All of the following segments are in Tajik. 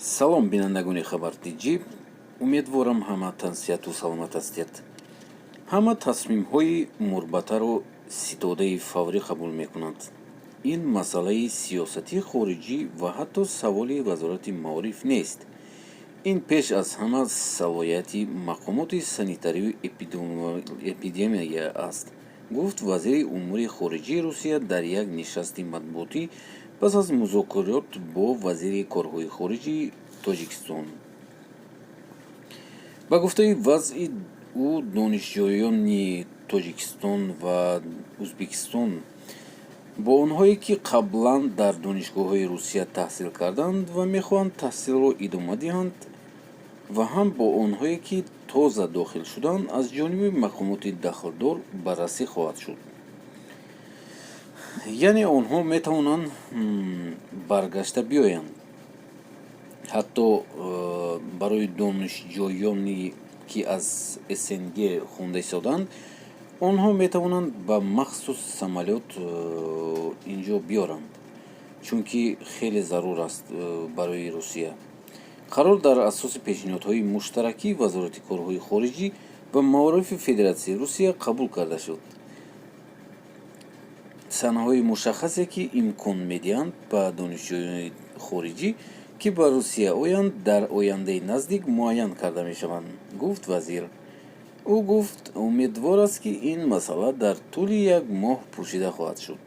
Салом, бинандагони Хабар ТҷИ. Умедворам, ҳама тансиҳату саломат ҳастед. Ҳама тасмимҳои мурбатаро ситодаи фаврӣ қабул мекунанд. Ин масъалаи сиёсати хориҷӣ ва ҳатто саволи Вазорати маориф нест. Ин пеш аз ҳама салоҳияти мақомоти санитарию эпидемия аст, гуфт вазири умури хориҷии Русия дар як нишасти матбуотӣ пас аз музокирот бо вазири корҳои хориҷии Тоҷикистон. Ба гуфтаи вазъи ӯ, донишҷӯёни Тоҷикистон ва Ӯзбекистон бо онҳое, ки қаблан дар донишгоҳҳои Русия таҳсил карданд ва мехоҳанд таҳсилро идома диҳанд, ва ҳам бо онҳое, ки тоза дохил шуданд, аз ҷониби мақомоти дахлдор баррасӣ хоҳад шуд. Яъне онҳо метавонанд баргашта биёянд. Ҳатто барои донишҷӯёне, ки аз СНГ хонда истоданд, онҳо метавонанд ба махсус самолёт инҷо биёранд, чунки хеле зарур аст барои Русия. Қарор дар асоси пешниҳодҳои муштаракии Вазорати корҳои хориҷӣ ва маорифи Федератсияи Русия қабул карда шуд. Санаҳои мушаххасе, ки имкон медиҳанд ба донишҷӯёни хориҷӣ, ки ба Русия оянд, дар ояндаи наздик муайян карда мешаванд, гуфт вазир. Ӯ гуфт, умедвор аст, ки ин масъала дар тӯли як моҳ пӯшида хоҳад шуд.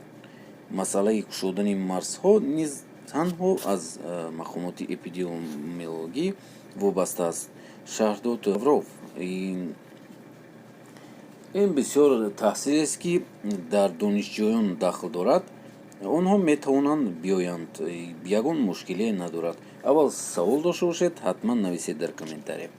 Масъалаи кушодани марзҳо низ танҳо аз мақомоти эпидемиологӣ вобаста аст, шарҳ дод Лавров. Ин бисёр таҳсилест, ки дар донишҷӯён дахл дорад. Онҳо метавонанд биёянд, ягон мушкилие надорад. Аввал савол дошта бошед, ҳатман нависед дар комментария.